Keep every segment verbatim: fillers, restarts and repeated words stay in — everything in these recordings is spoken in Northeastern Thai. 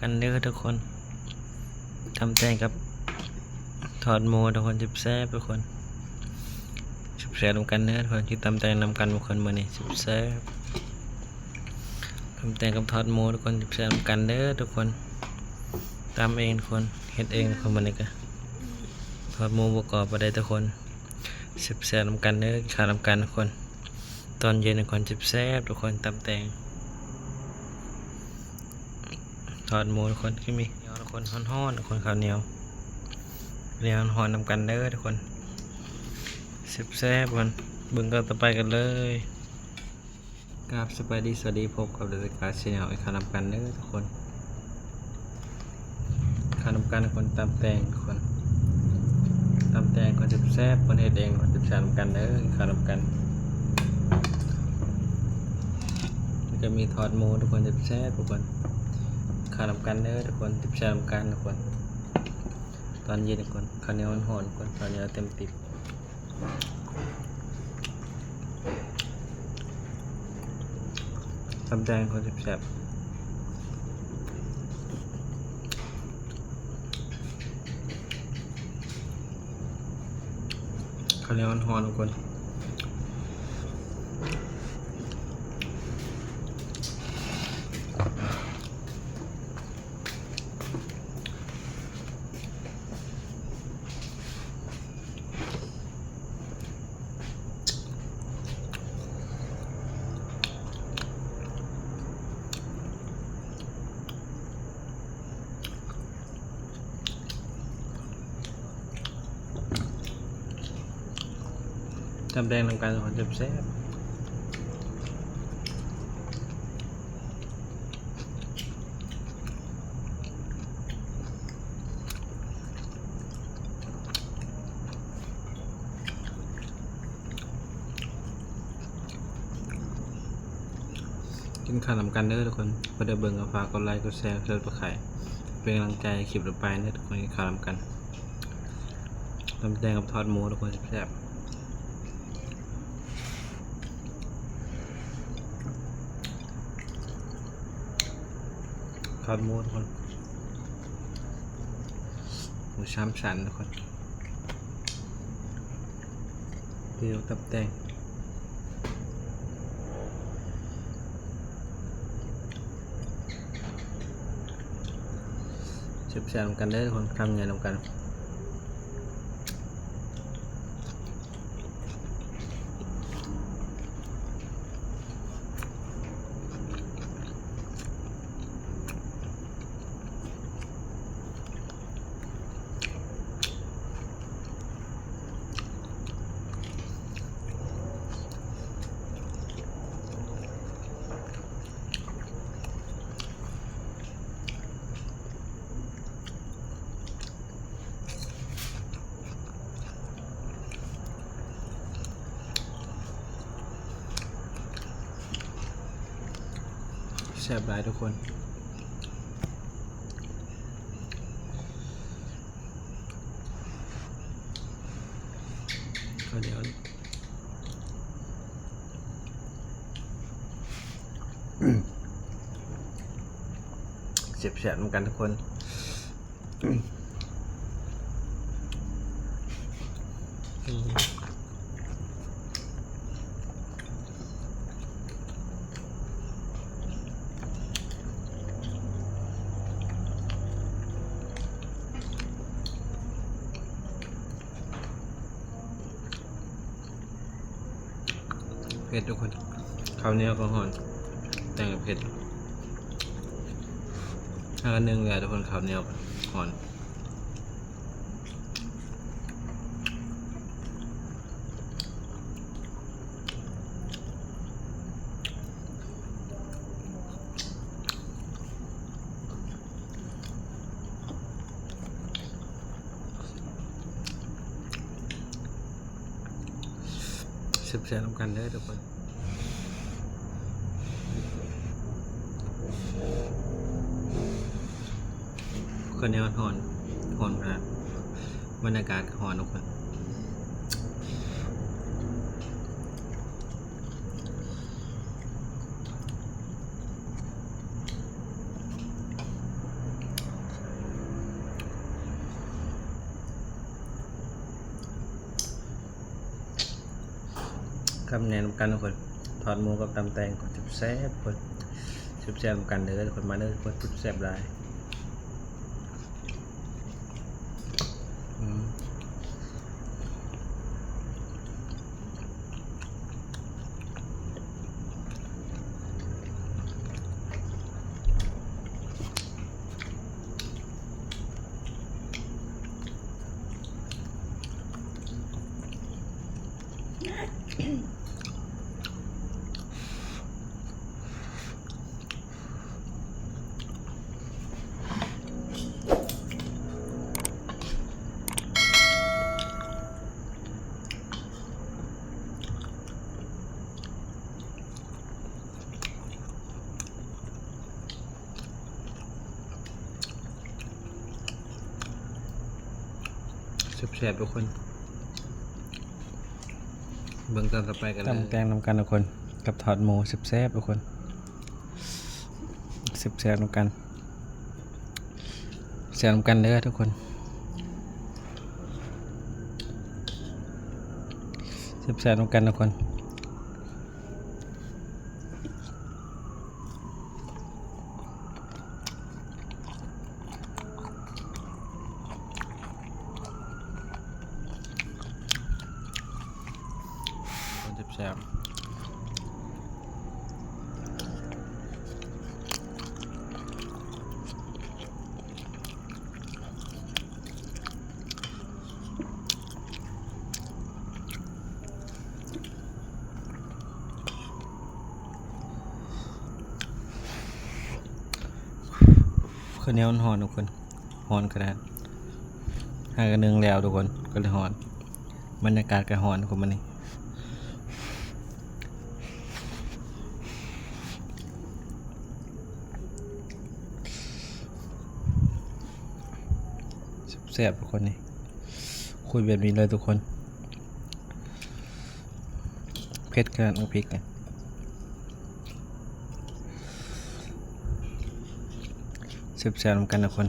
กันเด้อทุกคน ตำแตงกับทอดหมูทุกคน แซ่บๆทุกคน แซ่บๆนำกันเด้อทุกคน กินตำแตงนำกันทุกคน มื้อนี้แซ่บๆ ตำแตงกับทอดหมูทุกคน แซ่บๆนำกันเด้อทุกคน ตำเองทุกคน เฮ็ดเองทุกคน มื้อนี้ก็ทอดหมูบ่กรอบปานใดทุกคน แซ่บๆนำกันเด้อ กินข้าวนำกันทุกคน ตอนเย็นทุกคน แซ่บๆทุกคน ตำแตง ทอดหมูทุกคน ก็มีเหนียวทุกคน ฮ้อนๆทุกคน ข้าวเหนียว เหนียวฮ้อนนำกันเด้อทุกคน แซ่บๆทุกคน เบิ่งตอนต่อไปกันเลย ครับ สบายดี สวัสดี พบกับเดอะสกายแชนแนล อีกครั้งนำกันเด้อทุกคน ข้าวนำกันทุกคน ตำแตงทุกคน ตำแตงคนแซ่บๆ คนเฮ็ดเองคนแซ่บๆนำกันเด้อ ข้าวนำกัน มันก็มีทอดหมูทุกคน แซ่บๆทุกคน ข้าวนำกันเด้อทุกคน แซ่บๆนำกันทุกคน ตอนเย็นทุกคน ข้าวเหนียวฮ้อนๆทุกคน ข้าวเหนียวเต็มติบ ตำแตงคนแซ่บๆ ข้าวเหนียวฮ้อนๆทุกคน ตำแตงนำกันทุกคน แซ่บๆ กินข้าวนำกันเด้อทุกคน บ่ได้เบิ่งก็ฝากกดไลค์ กดแชร์ กดซับสไครบ์ เป็นกำลังใจให้คลิปต่อไปเด้อทุกคน กินข้าวนำกัน ตำแตงกับทอดหมูทุกคน แซ่บๆ ทอดหมูทุกคน หมูสามชั้นทุกคน เดี๋ยวตับแตง แซ่บๆนำกันเด้อทุกคน คำใหญ่นำกัน แซ่บหลายทุกคน ข้าวเหนียว แซ่บๆนำกันทุกคน เผ็ดทุกคน ข้าวเหนียวก็ฮ้อน แตงก็เผ็ด อันหนึ่งเลยทุกคน ข้าวเหนียวฮ้อน แซ่บๆนำกันเด้อทุกคน ข้าวเหนียวฮ้อน ฮ้อนขนาด บรรยากาศก็ฮ้อนทุกคน คำแนะนำกันทุกคน ทอดหมูกับตำแตงก็แซ่บๆทุกคน แซ่บๆนำกันเด้อทุกคน มาเด้อทุกคน แซ่บหลาย อืม แซ่บๆทุกคน เบิ่งตอนต่อไปกันเลย ตำแตงนำกันทุกคน กับทอดหมูแซ่บๆทุกคน แซ่บๆนำกัน แซ่บนำกันเด้อทุกคน แซ่บๆนำกันทุกคน คนแซ่บๆ ข้าวเหนียวมันฮ้อนทุกคน ฮ้อนขนาด หากะนึ่งแล้วทุกคน ก็เลยฮ้อน บรรยากาศก็ฮ้อนทุกคนมื้อนี้ แซ่บๆทุกคนนี่ คุยแบบนี้เลยทุกคน เผ็ดขนาดน้ำพริกเนี่ย แซ่บๆนำกันทุกคน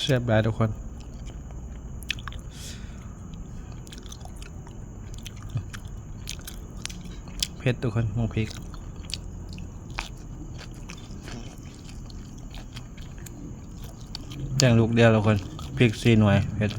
แซ่บหลายทุกคน เผ็ดทุกคน น้ำพริก แตงลูกเดียวทุกคน พริกสี่หน่วย เผ็ด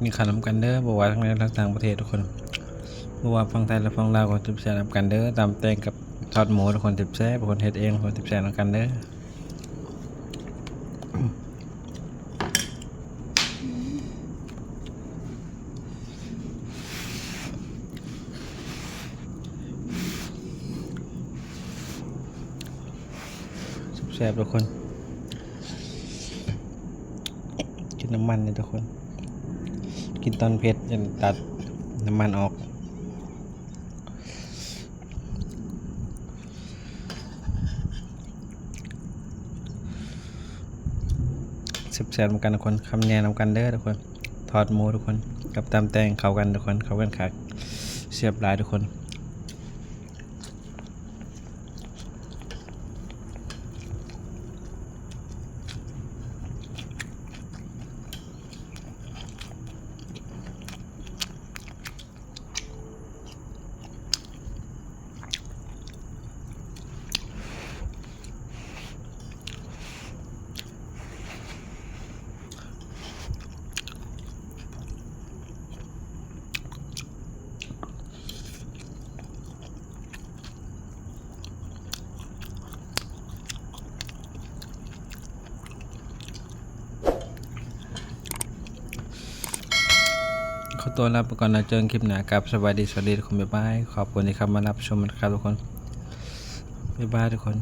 มีขานำกันเด้อ บ่ว่าทั้งในและต่างประเทศทุกคน บ่ว่าฝั่งไทยและฝั่งลาวก็แซ่บๆนำกันเด้อ ตำแตงกับทอดหมูทุกคน แซ่บๆทุกคน เฮ็ดเองทุกคน แซ่บๆนำกันเด้อ แซ่บๆทุกคน กินน้ำมันนี่ทุกคน กินตอนเผ็ดจะตัดน้ำมันออก แซ่บๆนำกันทุกคน คำแนะนำกันเด้อทุกคน ทอดหมูทุกคน กับตำแตงเข้ากันทุกคน เข้ากันคัก แซ่บหลายทุกคน แ ตัวลาไปก่อนนะ เจอกันคลิปหน้าครับ สวัสดี สวัสดีทุกคน บ๊ายบาย ขอบคุณที่เข้ามารับชมนะครับทุกคน บ๊ายบายทุกคน